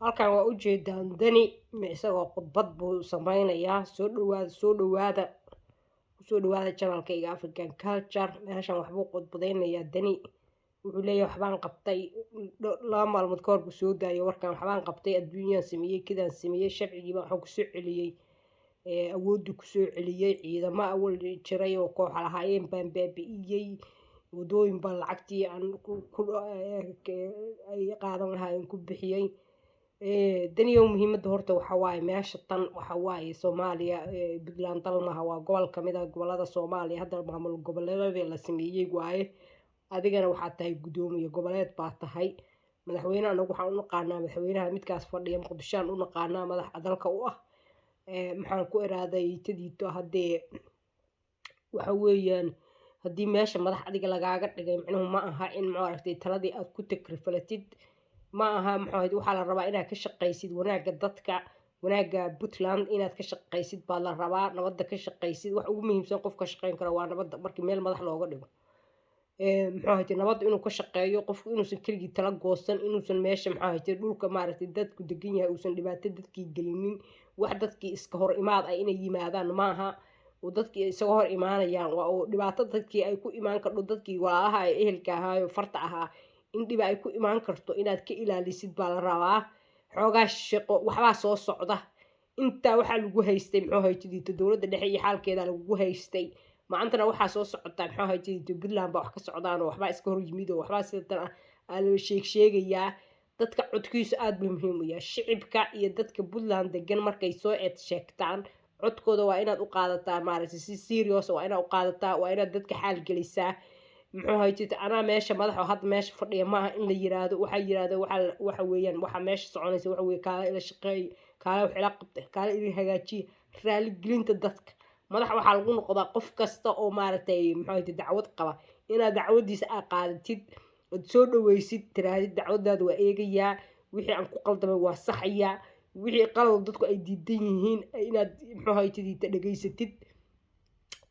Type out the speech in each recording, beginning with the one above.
Halkan waa ujeedaan, Deni isagoo khudbad buu sameynayaa. Soo dhawaada, soo dhawaada, kusoo dhawaada channelkayga African Culture. Meeshan waxbuu khudbadeynayaa Deni. Wuxuu leeyahay waxbaan qabtay. 2 maalmood ka hor buu soo daayay warkan: waxbaan qabtay, adduunyaan sameeyey, kidaan sameeyey, sharcigiiba waxaan kusoo celiyey, awooddii kusoo celiyey, ciidamo awal jiray oo kooxa lahaayeen baan baabi'iyey, wadooyin baan lacagtii aan ay qaadan lahaayeen ku bixiyey. Daniyow, muhiimadda horta waxa waaye, meesha tan waxa waaye Soomaaliya. Puntland dal maha, waa gobol kamid ah gobolada Soomaaliya. Hadda maamul goboleedadii la sameeyey waaye. Adigana waxaad tahay guddoomiye goboleed baa tahay. Madaxweyne anagu waxaan u naqaanaa madaxweynaha midkaas fadhiya Muqdishoaan u naqaanaa madaxa dalka u ah. Maxaan ku iraaday tadiito? Haddee waxa weeyaan, haddii meesha madax adiga lagaaga dhigay, micnuhu ma aha in maaragtay taladii aad ku takrifalatid. Ma aha. Muxuu ahayd, waxaa la rabaa inaad ka shaqaysid wanaagga dadka, wanaagga Puntland inaad ka shaqaysid baa la rabaa, nabadda ka shaqaysid. Wax ugu muhiimsan qof ka shaqayn kara waa nabadda. Markii meel madax looga dhigo, muxuu ahayd, nabadda inuu ka shaqeeyo, qofku inuusan keligii tala goosan, inuusan meesha, muxuu ahayd, dhulka maaragtay dadku degan yahay uusan dhibaato dadkii gelinin. Wax dadkii iska hor imaad ah inay yimaadaan maaha oo dadkii isaga hor imaanayaan, waa oo dhibaato dadkii ay ku imaan kardho, dadkii walaalaha ee ehelka ahaayo farta ahaa in dhiba ay ku imaan karto inaad ka ilaalisid baa la rabaa. Xoogaa shaqo waxbaa soo socda. Intaa waxaa lagu haystay, muxuu haytadiito, dowladda dhexe iyo xaalkeeda lagugu haystay. Maantana waxaa soo socota, muxuu haytadiito, Puntland baa wax ka socdaan oo waxbaa iska hor yimid oo waxbaa sidatan ah aa la sheeg sheegayaa. Dadka codkiisu aada buu muhiim u yahay. Shicibka iyo dadka Puntland degan markay soo eed sheegtaan, codkooda waa inaad u qaadataa maaragtay si serious waa inaad u qaadataa, waa inaad dadka xaal gelisaa. Muxuu haytid, anaa meesha madax oo hadda meesha fadhiya maaha in la yiraahdo. Waxaa yiraahdo waxa weeyaan, waxa meesha soconaysa waxa weeye: kaala ila shaqeey, kaala wax ila qabta, kaala ila hagaajiya. Raaligelinta dadka, madax waxaa lagu noqdaa qof kasta oo maaragtay, muxuu haytid, dacwad qaba inaad dacwadiisa aad qaadatid ood soo dhaweysid, tirahdid: "Dacwadaada waa eegayaa, wixii aan ku qaldamay waa saxayaa." Wixii qalad dadku ay diidan yihiin inaad, muxuu haytid, dhegaysatid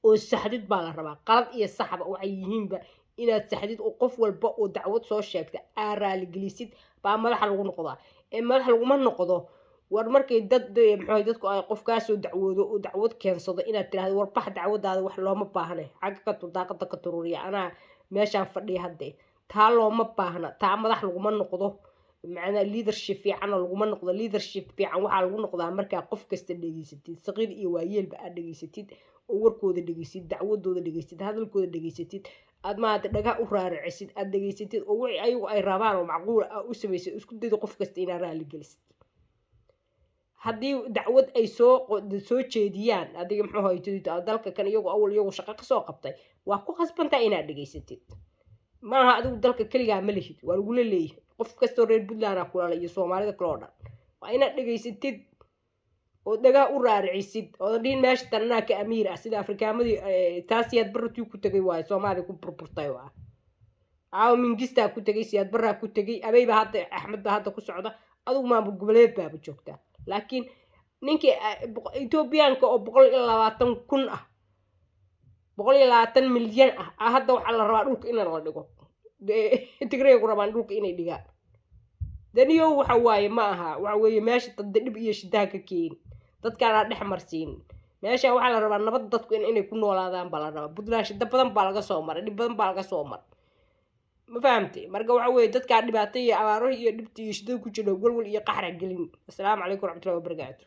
oo saxdid baa la rabaa. Qalad iyo saxba waxay yihiinba inaad saxdid oo qof walba oo dacwad soo sheegta aa raaligelisid baa madaxa lagu noqdaa, ee madax laguma noqdo war markay dad, muxuu, dadku ay qof kaasoo dacwoodo oo dacwad keensado inaad tirahdo: "War bax, dacwadaada wax looma baahne, xagga ka tur, daaqada ka tururiya, anaa meeshaan fadhiya." Haddee taa looma baahna, taa madax laguma noqdo. Macnaa leadership fiicanna laguma noqdo. Leadership fiican waxaa lagu noqdaa markaa qof kasta dhegeysatid, saqiir iyo waayeelba aad dhegeysatid oo warkooda dhegeysatid, dacwadooda dhegeysatid, hadalkooda dhegeysatid, aad maarata dhagaha u raaracisid, aad dhegeysatid oo wixii ayagu ay rabaan oo macquul ah u samaysid. Isku daydo qof kasta inaad raaligelisid. Haddii dacwad ay soo jeediyaan adiga, muxuu haytid, dalka kan iyagu awal iyagu shaqo kasoo qabtay, waa ku khasbantaa inaad dhegeysatid. Maaha adigu dalka keligaa ma lihid, waa lagula leeyahay. Qof kastoo reer Puntland ah kulala iyo Soomaalida kaloo dhan waa inaad dhegeysatid oo dhagaha u raaricisid oodan dhihin: "Meesha tan anaa ka amiir ah." Sida Afrikaamadii taa Siyaad Barratii ku tegay waayo Soomaaliya ku burburtay. Waa caawa Mingistaa ku tegay, Siyaad Barraa ku tegay, Abeyba hadda, Axmed baa hadda ku socda. Adigu maamul goboleed baaba joogtaa, laakiin ninkii Etoobiyaanka oo 120,000 ah, 120 milyan ah, hadda waxaa la rabaa dhulka in la dhigo. Tigreegu rabaan dhulka inay dhigaan. Daniyow, waxa waaye, ma aha, waxa weeye meesha dad dhib iyo shidaha ka keeni, dadkaanaa dhex marsiin. Meesha waxaa la rabaa nabad, dadku inay ku noolaadaan baa la rabaa. Puntland shida badan baa laga soo maray, dhib badan baa laga soo maray, ma fahamtay? Marka waxa weeye, dadkaa dhibaato iyo abaaro iyo dhibta iyo shidada ku jira walwal iyo qaxra gelin. Asalaamu calaykum waraxmatullahi wabarakaatu.